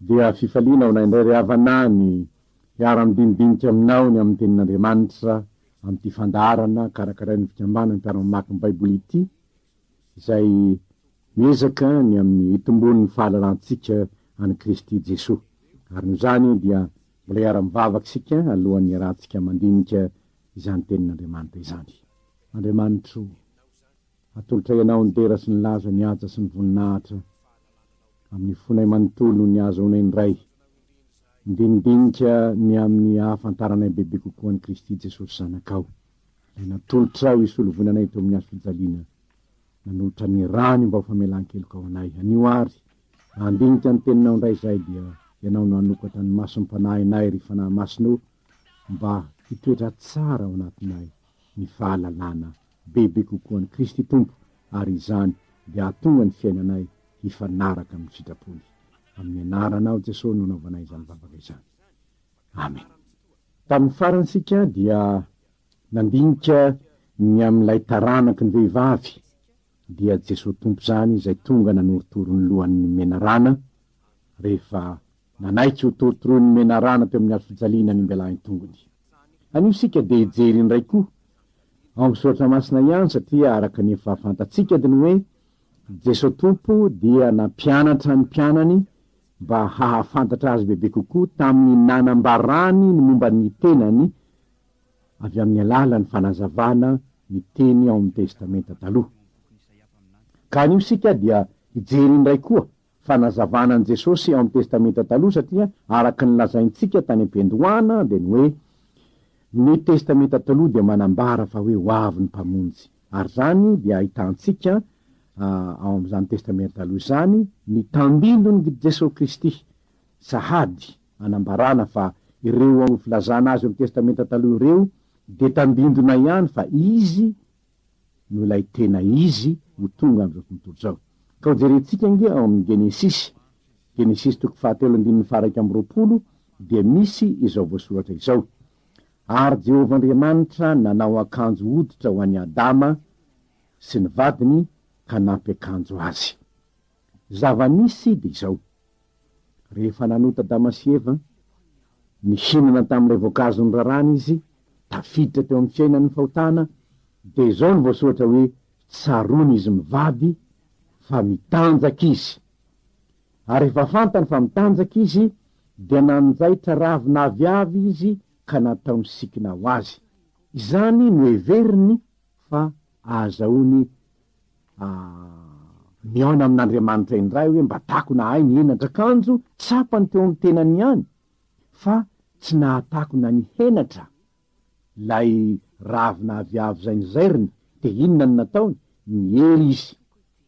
Dia fifaliana ho anay indray ry havana ny hiara-midinidinika aminao ny amin'ny Tenin'Andriamanitra amin'ity fandaharana karakarain'ny Fikambanan'ny Mpiara-mamaky ny Baiboly ity, izay miezaka ny amin'ny hitomboan'ny fahalalantsika an'i Kristy Jesoa. Ary noho izany dia mbola hiara-mivavaka isika alohan'ny hiarahantsika mandinika izany Tenin'Andriamanitra izany. Andriamanitro o, atolotray Anao ny dera sy ny laza, ny haja sy ny voninahitra amin'ny fonay manontolo noho ny ahazoanay ny Ray. Midinidinika ny amin'ny hahafantaranay bebe kokoa an'i Kristy Jesosy Zanakao, Ilay natolotrao hisolo voina anay teo amin'ny hazo fijaliana, nanolotra ny rany mba ho famelan-keloka ho anay. Anio àry, raha handinika ny Teninao indray izahay, dia Ianao no hanokatra ny masom-panahinay, ry Fanahy Masina o, mba hitoetra tsara ao anatinay ny fahalalana bebe kokoa an'i Kristy Tompo, ary izany dia hahatonga ny fiainanay hifanaraka amin'ny sitrapony. Amin'ny anaranao Jesosy no anaovanay izany vavaka izany. Amen. Tamin'ny farany isika dia nandinika ny amin'ilay taranaky ny vehivavy, dia Jesosy Tompo izany izay tonga nanorotoro ny lohan'ny menarana rehefa nanaiky ho torotoroin'ny menarana teo amin'ny hazo fijaliana ny ombelahin-tongony. Anio isika dia hijery indray koa ao amin'ny Soratra Masina ihany satria araka ny efa fantatsika dia ny hoe Jesoa Tompo dia nampianatra ny mpianany mba hahafantatra Azy bebe kokoa tamin'ny nanambarany ny momba ny tenany avy amin'ny alalan'ny fanazavana ny teny ao amin'ny Testamenta Taloha. Ka anio isika dia hijery indray koa fanazavana an'i Jesosy ao amin'ny Testamenta Taloha satria araka ny lazaintsika tany am-piandohana dia ny hoe ny Testamenta Taloha dia manambara fa hoe ho avy ny Mpamonjy ary izany dia ahitantsika ao amin'izany Testamenta Taloha izany ny tandindon'i Jesosy Kristy sahady anambarana fa ireo filazana azy ao amin'ny Testamenta Taloha ireo dia tandindona ihany fa Izy no ilay tena izy ho tonga amin'izao tontolo izao. Ka ho jerentsika ange ao amin'ny Genesisy, Genesisy toko fahatelo andininy faha-21 dia misy izao voasoratra izao, Ary Jehovah Andriamanitra nanao akanjo hoditra ho an'i Adama sy ny vadiny ka nampiakanjo azy. Zava-nisy dia izao, rehefa nanota Adama sy Eva, nihinana tamin'ilay voankazo norarana izy, tafiditra teo amin'ny fiainany ny fahotana, dia izao no voasoratra hoe, tsaroany izy mivady fa mitanjaka izy. Ary rehefa fantany fa mitanjaka izy, dia nanjaitra ravina aviavy izy ka nataony sikina ho azy. Izany no heveriny fa ahazahoany mihaona amin'Andriamanitra indray hoe mba takona ahy ny henatra kanjo tsapany teo amin'ny tenany ihany fa tsy nahatakona ny henatra ilay ravina aviavy izay nozairiny dia inona no nataony? Niery izy.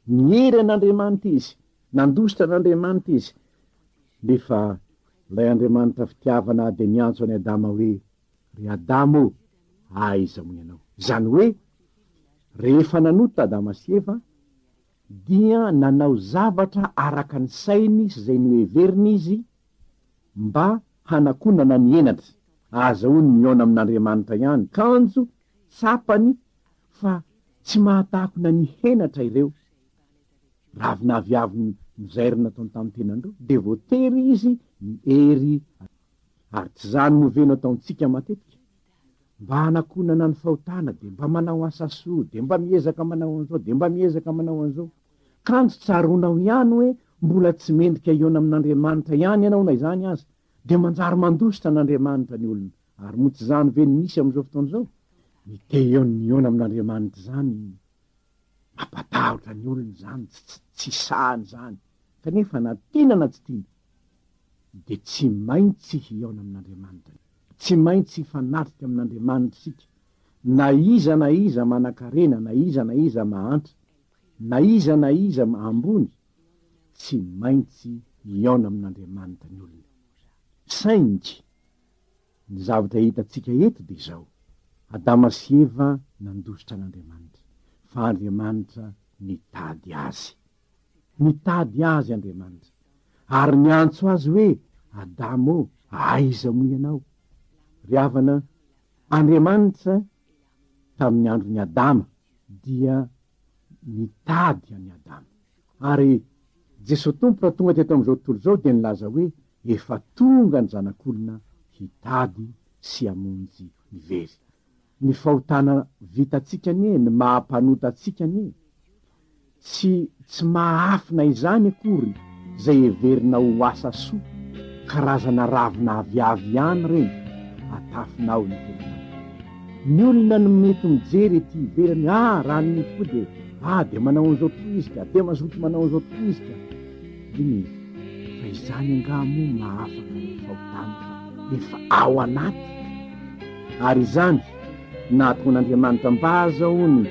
Niery an'Andriamanitra izy. Nandositra an'Andriamanitra izy. Nefa ilay Andriamanitra fitiavana dia niantso an'i Adama hoe Ry Adama ô, aiza moa ianao? Izany hoe, rehefa nanota Adama sy Eva, dia nanao zavatra araka ny sainy sy izay noheveriny izy mba hanakonana ny henatra, ahazahoany mihaona amin'Andriamanitra ihany, kanjo tsapany fa tsy mahatakona ny henatra ireo ravina aviavy nozairina nataony tamin'ny tenany ireo, dia voatery izy niery Ary tsy izany moa ve no ataontsika matetika? Mba hanakonana ny fahotana dia mba manao asa soa, dia mba miezaka manao an'izao, dia mba miezaka manao an'izao. Kanjo tsaroanao ihany hoe mbola tsy mendrika hihaona amin'Andriamanitra ihany ianao na izany aza, dia manjary mandositra an'Andriamanitra ny olona. Ary moa tsy izany ve no misy amin'izao fotoana izao? Ny te hihaona amin'Andriamanitra izany, mampatahotra ny olona izany, tsy sahany izany. Kanefa na tiana na tsy tiana, dia tsy maintsy hihaona amin'Andriamanitra. Tsy maintsy hifanatrika amin'Andriamanitra isika, na iza na iza manankarena, na iza na iza mahantra, na iza na iza ambony, tsy maintsy hihaona amin'Andriamanitra ny olona. Saingy ny zavatra hitantsika eto dia izao, Adama sy Eva nandositra an'Andriamanitra, fa Andriamanitra nitady azy. Nitady azy Andriamanitra, ary niantso azy hoe, Adama ô, aiza moa ianao? Ry havana, Andriamanitra tamin'ny andron'i Adama dia nitady an'i Adama. Ary Jesoa Tompo raha tonga teto amin'izao tontolo izao dia nilaza hoe, Efa tonga ny Zanak'olona hitady sy hamonjy ny very. Ny fahotana vitantsika anie, ny maha mpanota antsika anie, tsy tsy mahafina izany akory izay heverina ho asa soa, karazana ravina aviavy ihany ireny atafinao ny tenanao. Ny olona no mety mijery ety ivelany hoe ah raha ny tokoa dia ah dia manao an'izao tokoa izy ka, dia mazoto manao an'izao tokoa izy ka. Iny e, fa izany angaha moa mahafaka ny fahotana fa efa ao anaty? Ary izany nahataon'Andriamanitra mba azahoany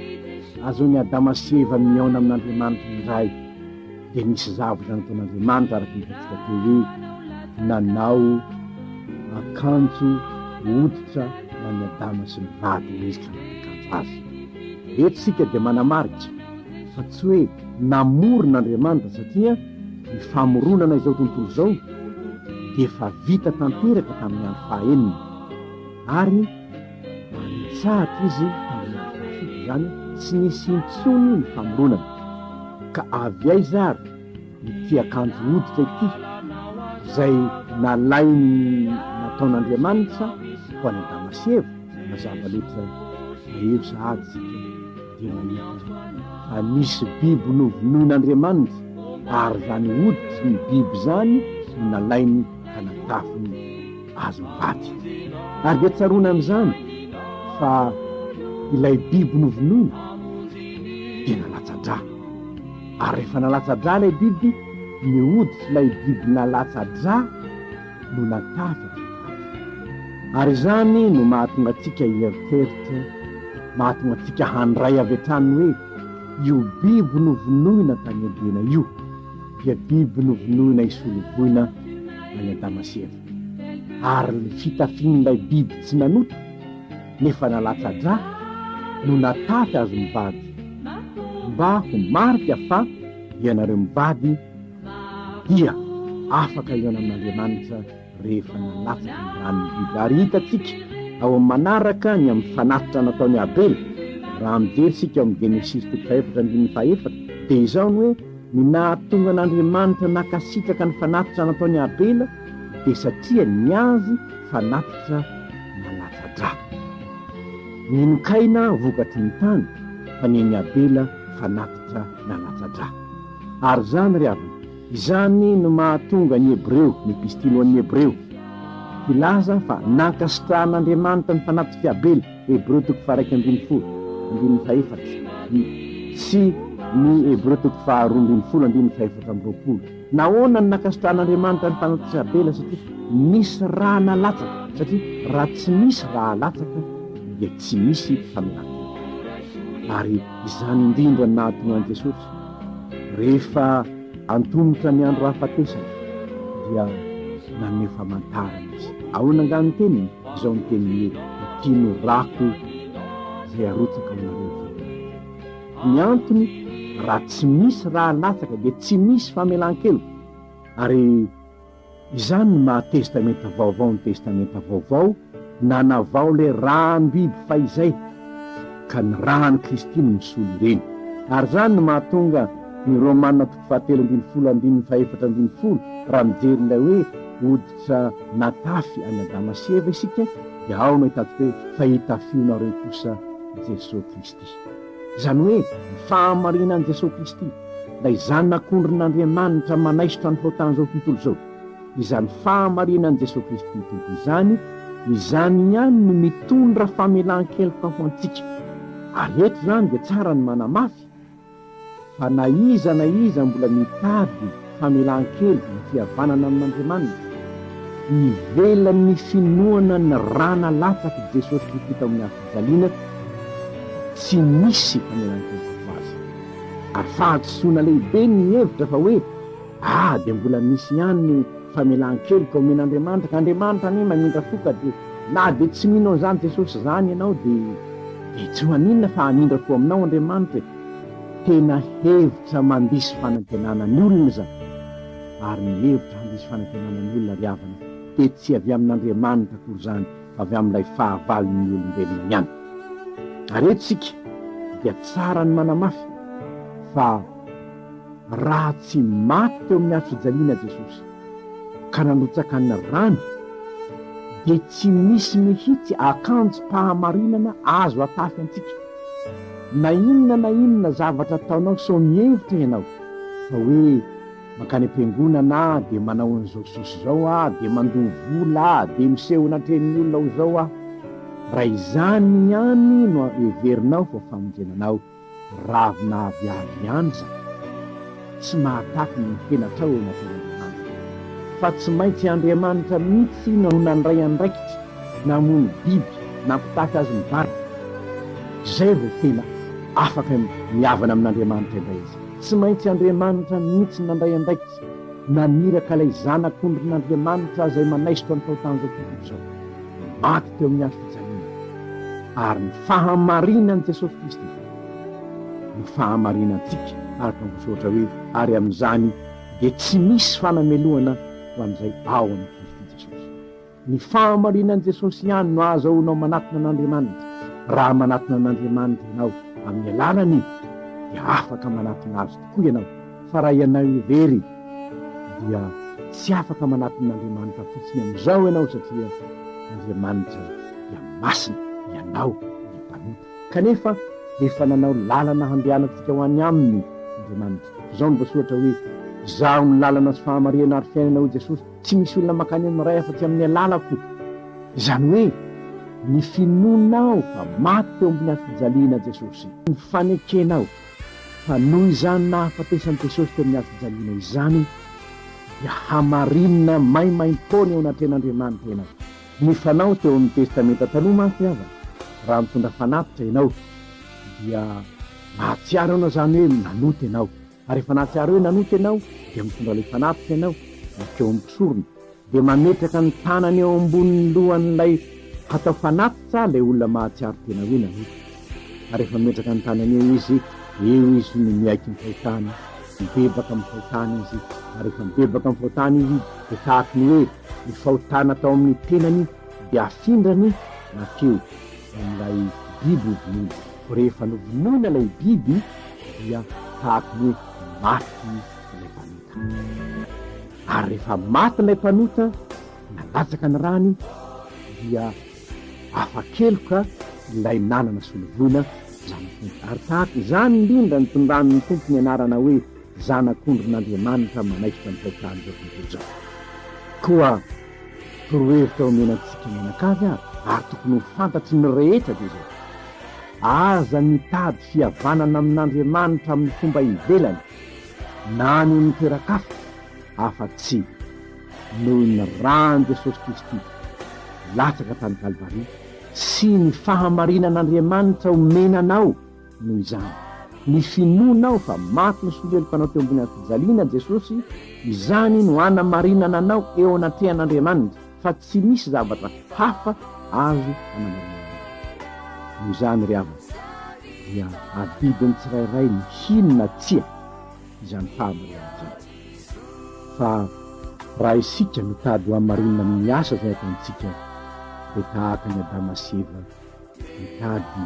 azahoan'i Adama sy Eva mihaona amin'Andriamanitra indray dia nisy zavatra nataon'Andriamanitra araka ny hitantsika teo hoe nanao akanjo hoditra ho an'i Adama sy ny vadiny izy ka nampiakanjo azy. Eto isika dia manamarika fa tsy hoe namorona Andriamanitra satria ny famoronana izao tontolo izao dia efa vita tanteraka tamin'ny andro fahaenina ary nitsahatra izy tamin'ny andro fahafito, izany hoe tsy nisy intsony ny famoronana. Ka avy aiza ary ity akanjo hoditra ity izay nalainy nataon'Andriamanitra ho an'i Adama sy Eva? Mazava loatra fa eo sahady isika dia mahita fa nisy biby novonoin'Andriamanitra ary izany hoditry ny biby izany no nalainy ka natafiny azy mivady. Ary dia tsaroana amin'izany fa ilay biby novonoina dia nalatsa-drà. Ary rehefa nalatsa-drà ilay biby, ny hoditr'ilay biby nalatsa-drà no natafy azy mivady. Ary izany no mahatonga antsika hieritreritra, mahatonga antsika handray avy hatrany hoe io biby novonoina tany Edena io dia biby novonoina hisolo voina an'i Adama sy Eva. Ary ny fitafian'ilay biby tsy nanota nefa nalatsa-drà no natafy azy mivady mba ho marika fa ianareo mivady dia afaka hihaona amin'Andriamanitra rehefa nalatsaka ny ran'ny biby. Ary hitantsika ao amin'ny manaraka ny amin'ny fanatitra nataon'i Abela, raha mijery isika ao amin'ny Genesisy toko fahefatra andininy fahefatra, dia izao ny hoe, Ny nahatonga an'Andriamanitra nankasitraka ny fanatitra nataon'i Abela dia satria ny azy fanatitra nalatsa-drà. Ninon-kaina vokatry ny tany fa ny an'i Abela fanatitra nalatsa-drà. Ary izany ry havana, izany no mahatonga ny Hebreo, ny Epistily ho an'ny Hebreo, hilaza fa nankasitrahan'Andriamanitra ny fanatitr'i Abela, Hebreo toko faha-11, andininy fahefatra, sy ny Hebreo toko faha-12, andininy faha-24. Nahoana no nankasitrahan'Andriamanitra ny fanatitr'i Abela? Satria nisy rà nalatsaka, satria raha tsy misy rà alatsaka dia tsy misy famelan-keloka. Ary izany indrindra no nahatonga an'i Jesosy, rehefa antomotra ny andro hahafatesany, dia naneho famantarana Izy. Ahoana angaha ny teniny? Izao ny teniny hoe, Ity no rako izay arotsaka ho anareo ho famelan-keloka. Ny antony, raha tsy misy rà latsaka dia tsy misy famelan-keloka. Ary Izany no maha Testamenta Vaovao ny Testamenta Vaovao, nanavao ilay ràn-biby fahizay, ka ny ràn'i Kristy no misolo ireny. Ary izany no mahatonga ny Romana toko fahatelo ambinifolo andininy fahaefatra ambinifolo, raha mijery ilay hoe hoditra natafy an'i Adama sy Eva isika, dia ao no ahitantsika hoe fa itafionareo kosa Jesoa Kristy. Izany hoe ny fahamarinan'i Jesoa Kristy. Ilay Zanak'ondrin'Andriamanitra manaisotra ny fahotan'izao tontolo izao. Izany fahamarinan'i Jesoa Kristy Tompo izany, izany ihany no mitondra famelan-keloka ho antsika. Ary eto izany dia tsara ny manamafy fa na iza na iza mbola mitady famelan-keloka na fihavanana amin'Andriamanitra, ivelan'ny finoana ny rà nalatsak'i Jesosy Kristy tao amin'ny hazo fijaliana, tsy misy famelan-keloka ho azy. Ary fahadisoana lehibe ny mihevitra fa hoe, Ah, dia mbola misy ihany ny famelan-keloka omen'Andriamanitra, ka Andriamanitra anie mamindra fo ka dia na dia tsy mino an'izany Jesosy izany ianao dia dia tsy maninona fa hamindra fo aminao Andriamanitra e! Tena hevitra mandiso fanantenana ny olona izany. Ary ny hevitra handiso fanantenana ny olona ry havana dia tsy avy amin'Andriamanitra akory izany fa avy amin'ilay fahavalon'ny olombelona ihany. Ary eto isika dia tsara ny manamafy fa raha tsy maty teo amin'ny hazo fijaliana Jesosy. ka nandrotsaka ny rany, dia tsy misy mihitsy akanjom-pahamarinana azo atafy antsika. Na inona na inona zavatra ataonao sao mihevitra ianao fa hoe mankany am-piangonana aho dia manao an'izao sy izao aho, dia mandoa vola aho, dia miseho anatrehan'ny olona ho izao aho. Raha izany ihany no heverinao fa famonjena anao, ravina aviavy ihany izany. Tsy mahataky ny henatrao eo anatrehan'Andriamanitra. Fa tsy maintsy Andriamanitra mihitsy no nandray andraikitra namono biby nampitafy azy mivady. Izay vao tena afaka mihavana amin'Andriamanitra indray izy. Tsy maintsy Andriamanitra mihitsy nandray andraikitra naniraka ilay Zanak'ondrin'Andriamanitra izay manaisotra ny fahotan'izao tontolo izao. Maty teo amin'ny hazo fijaliana. Ary ny fahamarinan'i Jesosy Kristy no fahamarinantsika, araka ny voasoratra hoe, Ary amin'izany dia tsy misy fanamelohana ho an'izay ao amin'i Kristy Jesosy. Ny fahamarinan'i Jesosy ihany no ahazahoanao manatona an'Andriamanitra. Raha manatona an'Andriamanitra ianao amin'ny alalany, dia afaka manatona Azy tokoa ianao. Fa raha ianao irery, dia tsy afaka manatona an'Andriamanitra fotsiny amin'izao ianao satria Andriamanitra dia masina, ianao dia mpanota. Kanefa efa nanao lalana handehanantsika ho any Aminy Andriamanitra. Izao no voasoratra hoe, Izaho no lalana sy fahamarihana ary fiainana hoy Jesosy, tsy misy olona mankany amin'ny Ray afa-tsy amin'ny alalako. Izany hoe, ny finoanao fa maty teo ambony hazofijaliana Jesosy, ny fanekenao fa noho izany nahafatesan'i Jesosy teo amin'ny hazofijaliana izany dia hamarinina maimaimpoana eo anatrehan'Andriamanitra ianao. Ny fanao teo amin'ny Testamenta Taloha manko ry havana, raha mitondra fanatitra ianao dia mahatsiaro ianao izany hoe nanota ianao, ary rehefa nahatsiaro hoe nanota ianao dia mitondra ilay fanatitra ianao mankeo amin'ny mpisorona, dia mametraka ny tanany eo ambonin'ny lohan'ilay hatao fanatitra ilay olona mahatsiaro tena hoe nanota. Ary rehefa mametraka ny tanany eo izy, eo izy no miaiky ny fahotany, mibebaka amin'ny fahotany izy, ary rehefa mibebaka amin'ny fahotany izy dia tahaky ny hoe ny fahotana tao amin'ny tenany dia afindrany nankeo amin'ilay biby hovonoina. Rehefa novonoina ilay biby dia tahaky ny hoe maty ilay mpanota. Ary rehefa maty ilay mpanota, nalatsaka ny rany, dia afa-keloka ilay nanana solovoina zanak'ondry. Ary tahaka izany indrindra nitondran'ny Tompo ny anarana hoe Zanak'ondrin'Andriamanitra manaisotra ny fahotan'izao tontolo izao. Koa torohevitra omena antsika mianakavy ary, ary tokony ho fantatry ny rehetra dia izao, Aza mitady fihavanana amin'Andriamanitra amin'ny fomba ivelany, na any amin'ny toeran-kafa, afa-tsy noho ny ran'i Jesosy Kristy latsaka tany Kalvary sy ny fahamarinan'Andriamanitra omena anao noho izany. Ny finoanao fa maty nisolo heloka anao teo ambony hazofijaliana Jesosy, izany no hanamarinana anao eo anatrehan'Andriamanitra fa tsy misy zavatra hafa azo hanamarinana anao. Noho izany ry havana dia adidin'ny tsirairay ny hino na tsia izany fahamarinana izany. Fa raha isika mitady ho hamarinina amin'ny asa izay ataontsika dia tahaka an'i Adama sy Eva nitady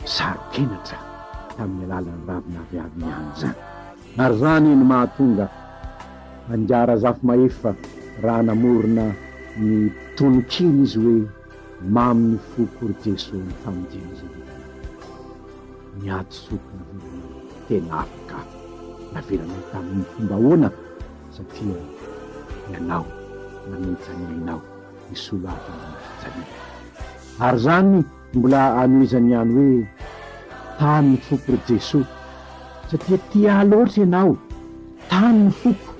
saro-kenatra tamin'ny alalan'ny ravina aviavy ihany izany. Ary izany no mahatonga an'Ingahy Razafimahefa raha namorona ny tononkira izy hoe Mamy ny foko ry Jeso ny famonjena izay vitanao. Ny hadisoako navelanao tena afaka navelanao tamin'ny fomba ahoana satria ianao nanolotra ny ainao hisolo ahy tamin'ny fijaliana. Ary izany mbola anohizany ihany hoe tany ny foko ry Jesoa satria tia ahy loatra ianao, tany ny foko,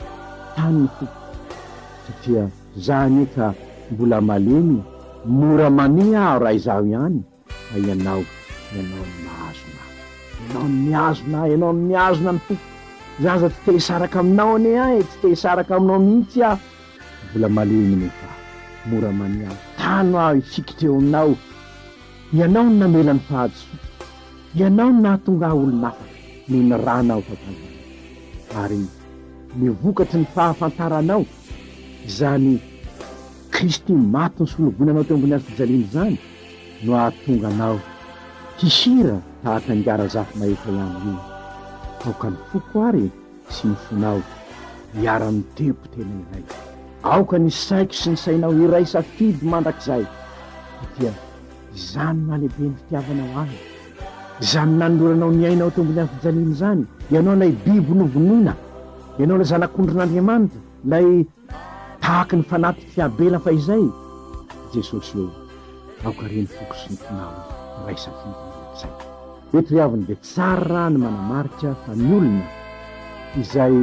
tany ny foko satria za anie ka mbola malemy, mora mania aho raha izaho ihany. Fa ianao, ianao no nahazona ahy. Ianao no nihazona ahy, ianao no nihazona ny foko. Za aza tsy te hisaraka aminao anie aho e, tsy te hisaraka aminao mihitsy aho. Mbola malemy nefa aho, mora mania aho. Tano aho hifikitra eo aminao. Ianao no namela ny fahadisoako. Ianao no nahatonga ahy olon'afaka noho ny rànao tao Kalvary. Ary ny vokatry ny fahafantaranao izany Kristy maty nisolovoina anao teo ambony hazo fijaliana izany no hahatonga anao hihira tahaka an'i Razafimahefa ihany hoe, Aoka ny foko ary sy ny fonao hiara-mitempo tena iray. Aoka ny saiko sy ny sainao hiray safidy mandrakizay, satria izany no halehiben'ny fitiavanao ahy. Izany nanoloranao ny ainao teo ambony hazofijaliana izany, ianao ilay biby novonoina, ianao ilay Zanak'ondrin'Andriamanitra, ilay tahaky ny fanatitr'i Abela fahizay. Jesosy ô, aoka re ny foko sy ny fonao hiray safidy mandrakizay. Eto ry havana dia tsara ny manamarika fa ny olona izay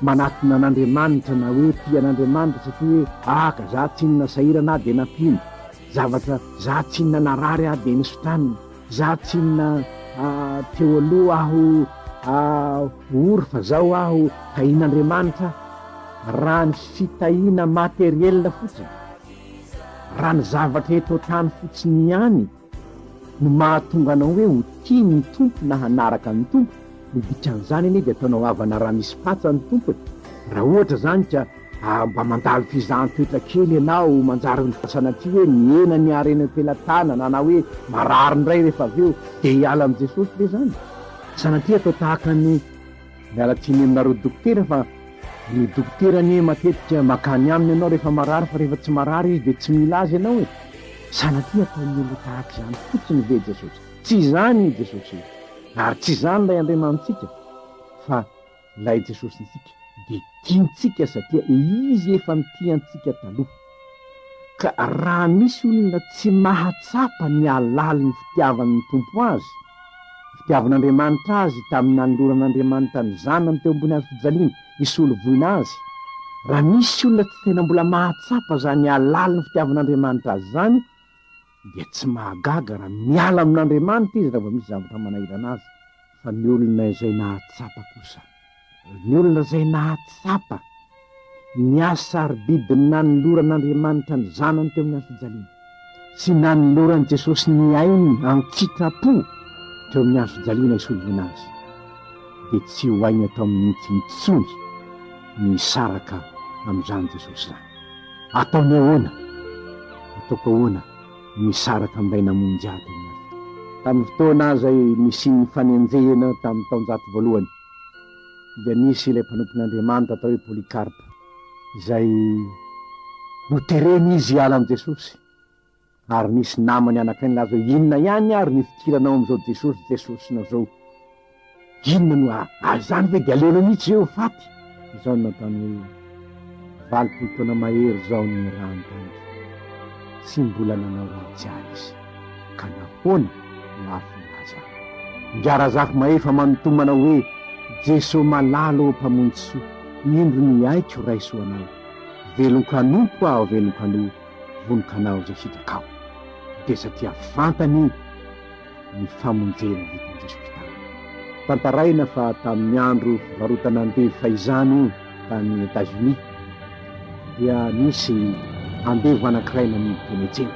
manatona an'Andriamanitra na hoe tia an'Andriamanitra satria hoe ah ka za tsinona sahirana aho dia nampiany zavatra, za tsinona narary aho dia nositraniny, za tsinona teo aloha aho ory fa zao aho tahian'Andriamanitra, raha ny fitahiana materiel fotsiny, raha ny zavatra eto an-tany fotsiny ihany no mahatonga anao hoe ho tia ny Tompo na hanaraka ny Tompo, ny dikan'izany anie dia ataonao havana raha misy patsa ny Tompo e! Raha ohatra izany ka mba mandalo fizahan-toetra kely ianao, manjary sanatria hoe mihena ny harena eo am-pelatanana na hoe marary indray rehefa avy eo, dia hiala amin'i Jesosy ve izany? Sanatria atao tahaka ny. Miala tsiny aminareo dokotera fa ny dokotera anie matetika makany aminy ianao rehefa marary fa rehefa tsy marary izy dia tsy mila azy ianao e! Sanatria ataon'ny olona tahaka izany fotsiny ve Jesosy? Tsy izany i Jesosy io ary tsy izany ilay Andriamanitsika fa ilay Jesosintsika dia tiantsika satria Izy efa nitia antsika taloha. Ka raha misy olona tsy mahatsapa ny halalin'ny fitiavan'ny Tompo azy, fitiavan'Andriamanitra azy tamin'ny nanoloran'Andriamanitra ny Zanany teo ambony hazo fijaliana hisolo voina azy, raha misy olona tsy tena mbola mahatsapa izany halalin'ny fitiavan'Andriamanitra azy izany, dia tsy mahagaga raha miala amin'Andriamanitra izy raha vao misy zavatra manahirana azy. Fa ny olona izay nahatsapa kosa, ny olona izay nahatsapa ny hasarobidin'ny nanoloran'Andriamanitra ny Zanany teo amin'ny hazofijaliana, sy nanoloran'i Jesosy ny ainy an-tsitrapo teo amin'ny hazofijaliana hisolovoina azy, dia tsy ho hainy atao mihitsy intsony ny hisaraka amin'izany Jesosy izany. Ataony ahoana? Ataoko ahoana ny hisaraka amin'ilay namonjy ahy teo amin'ny hazofijaliana? Tamin'ny fotoana izay nisian'ny fanenjehana tamin'ny taonjato voalohany, dia nisy ilay mpanompon'Andriamanitra atao hoe Polycarpe, izay noterena izy hiala amin'i Jesosy, ary nisy namany anankiray nilaza hoe, Inona ihany ary no ifikiranao amin'izao Jesosy Jesosinao izao? Inona no ary izany ve dia aleonao mihitsy ve ho faty? Izao no nataony hoe, 80 taona mahery izao no niarahany tamiko, tsy mbola nanao ratsy ahy izy, ka nahoana no avy nilaza ahy? Ingahy Razafimahefa manontolo manao hoe, Jeso malala ô Mpamonjy soa, indro ny aiko raiso ho Anao, velon-kanompo aho velon-kanoa, vonon-kanao izay sitrakao. Dia satria fantany ny famonjena vitan'i Jesosy taminy. Tantaraina fa tamin'ny andro fivarotana andevo fahizany tany Etazonia dia nisy andevo anankiray namidy teny an-tsena.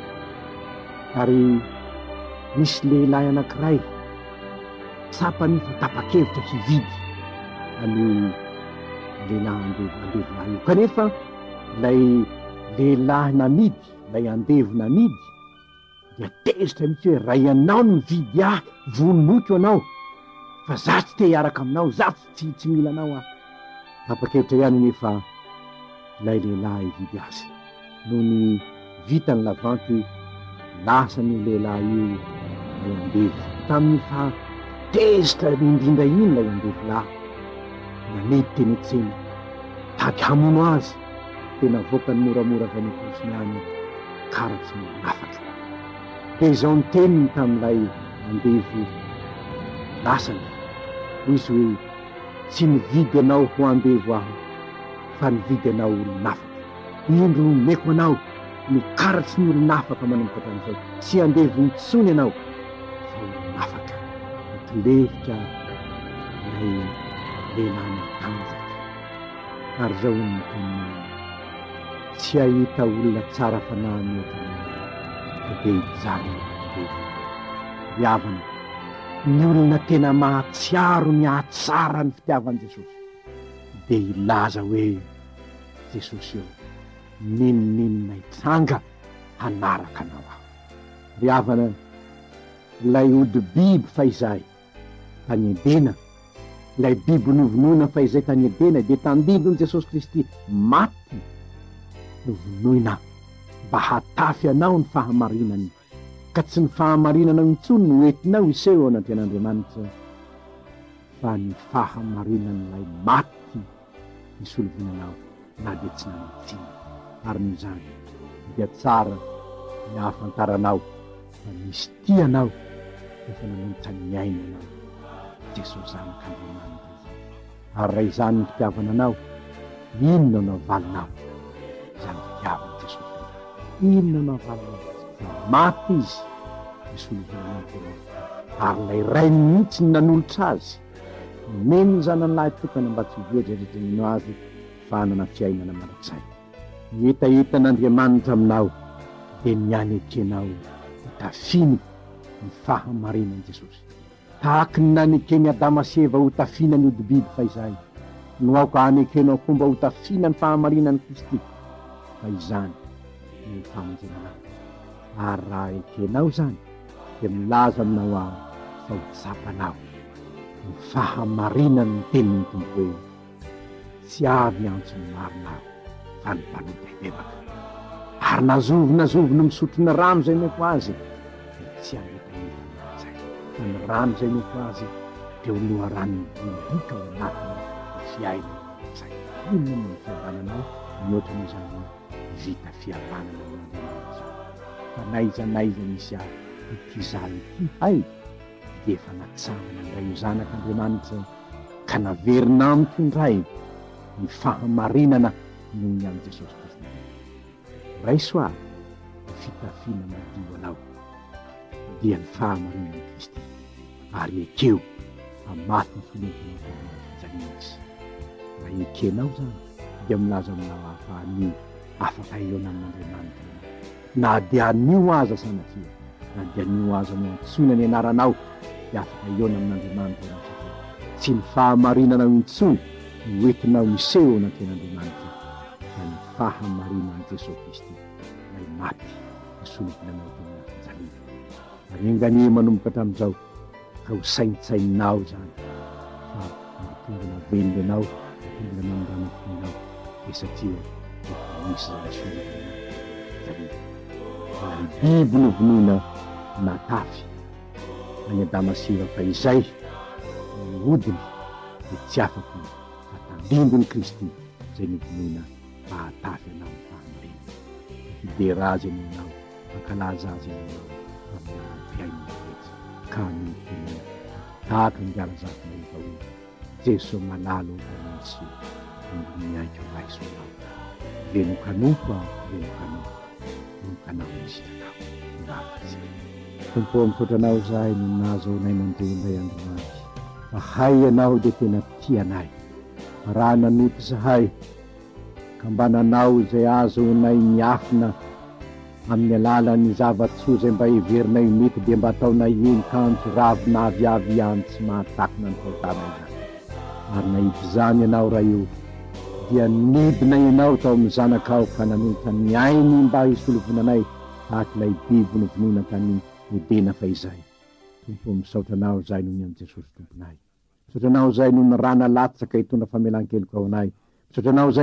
Ary nisy lehilahy anankiray tsapany fa tapa-kevitra hividy an'io lehilahy andevo andevo lahy io. Kanefa ilay lehilahy namidy, ilay andevo namidy, dia tezitra mihitsy hoe raha ianao no mividy ahy, vonoiko anao, fa za tsy te hiaraka aminao, za tsy tsy mila anao aho. Tapa-kevitra ihany anefa ilay lehilahy hividy azy. Nony vita ny lavanty, lasan'io lehilahy io ilay andevo. Tamin'ny faha tezitra indrindra iny ilay andevo lahy, namidy teny an-tsena, tady hamono azy, dia navoakany moramora avy any am-paosiny any karatry ny olon'afaka. Dia izao ny teniny tamin'ilay andevo lasany, hoy izy hoe, Tsy nividy anao ho andevo aho, fa nividy anao olon'afaka. Indro omeko anao ny karatry ny olon'afaka manomboka hatramin'izao. Tsy andevo intsony ianao, fa olon'afaka. Mitolefika ilay lehilahy matanjaka. Ary izao hono ny teniny, Tsy hahita olona tsara fanahy mihoatra anao aho, ka dia hijanona ho andevo. Ry havana, ny olona tena mahatsiaro ny hahatsaran'ny fitiavan'i Jesosy dia hilaza hoe, Jesosy ô, n'inon'inona hitranga, hanaraka Anao aho. Ry havana, ilay hodi-biby fahizay tany Edena, ilay biby novonoina fahizay tany Edena dia tandindon'i Jesosy Kristy maty. Novonoina mba hatafy anao ny fahamarinany, ka tsy ny fahamarinanao intsony no entinao hiseho eo anatrehan'Andriamanitra, fa ny fahamarinan'ilay maty nisolovoina anao na dia tsy nanan-tsiny. Ary noho izany, dia tsara ny ahafantaranao fa misy tia anao efa nanolotra ny ainy ho anao, Jesosy Zanak'Andriamanitra izany. Ary raha izany ny fitiavana anao, inona no havalinao izany fitiavan'i Jesosy izany? Inona no havalinao? Fa maty Izy nisolo vola anao teo aminy. Ary ilay Rainy mihitsy no nanolotra Azy, nomeny ny Zanany lahy tokana mba tsy ho very izay rehetra mino Azy fa hanana fiainana mandrakizay. Ny hetahetan'Andriamanitra aminao dia ny hanekenao ho tafiny ny fahamarinan'i Jesosy. Tahaky ny naneken'i Adama sy Eva ho tafiana ny hodi-biby fahizay, no aoka hanekenao koa mba ho tafiana ny fahamarinan'i Kristy, fa izany no ho famonjena anao. Ary raha ekenao izany, dia milaza aminao aho fa ho tsapanao ny fahamarinan'ny tenin'ny Tompo hoe, Tsy avy hiantso ny marina aho, fa ny mpanota hibebaka. Ary na zovy na zovy no misotro ny rano izay omeko azy, dia tsy hangetaheta mandrakizay, fa ny rano izay omeko azy dia ho loharano miboiboika ao anatiny ho fiainana mandrakizay. Inona moa ny fihavananao mihoatra noho izany hoe vita fihavanana amin'Andriamanitra? Fa n'aiza n'aiza misy ahy, ity izaho ity, hay, dia efa natsangana indray ho zanak'Andriamanitra. ka naverina amiko indray ny fahamarinana noho ny amin'i Jesosy Kristy Tompo. Raiso àry ny fitafiana madio anao, dia ny fahamarinan'i Kristy, ary ekeo fa maty ny filohanao tamin'ny hazo fijaliana Izy. Raha ekenao izany, dia milaza aminao aho fa anio afaka hihaona amin'Andriamanitra ianao. Na dia anio aza sanatria, na dia anio aza no antsoina ny anaranao, dia afaka hihaona amin'Andriamanitra ianao satria tsy ny fahamarinanao intsony no entinao miseho eo anatrehan'Andriamanitra fa ny fahamarinan'i Jesoa Kristy, ilay maty nisolo vola anao teo amin'ny fijaliana. Ary enga anie manomboka hatramin'izao ka ho saintsaininao izany fa mampiombona velona ianao, mampiombona namindrana fo ianao dia satria efa nisy izany sorona izany. Ilay biby novonoina natafy an'i Adama sy Eva fahizay ny hodiny dia tsy afaka fa tandindon'i Kristy izay novonoina mba hahatafy anao ny fahamarinana. Hidera Azy anie ianao. Hankalaza Azy ianao amin'ny androm-piainana rehetra, ka hanolotena tahaka ny Razafy nahita hoe, Jeso malala ô Mpamonjy soa, ambony ny aiko raiso Ianao. Velon-kanompo aho, velon-kanompo, velon-kanao ny sitrakao. Hivavaka isika. Tompo ô, misaotra Anao izahay noho ny nahazoanay mandre indray androany fa hay Ianao dia tena tia anay. Fa raha nanota izahay, ka mba nanao izay ahazoanay miafina amin'ny alalan'ny zava-tsoa izay mba heverinay ho mety dia mba ataonay eny kanjo ravina aviavy ihany tsy mahatakona ny fahotana izany. Ary nahita izany ianao Ray o, dia nidina ianao tao amin'ny Zanakao ka nanolotra ny ainy mba hisolovoina anay tahaka ilay biby novonoina tany Edena fahizay. Tompo o, misaotra Anao izahay noho ny amin'i Jesosy Tomponay. Misaotra Anao izay noho ny rà nalatsaka hitondra famelan-keloka ho anay. Misaotra Anao izay.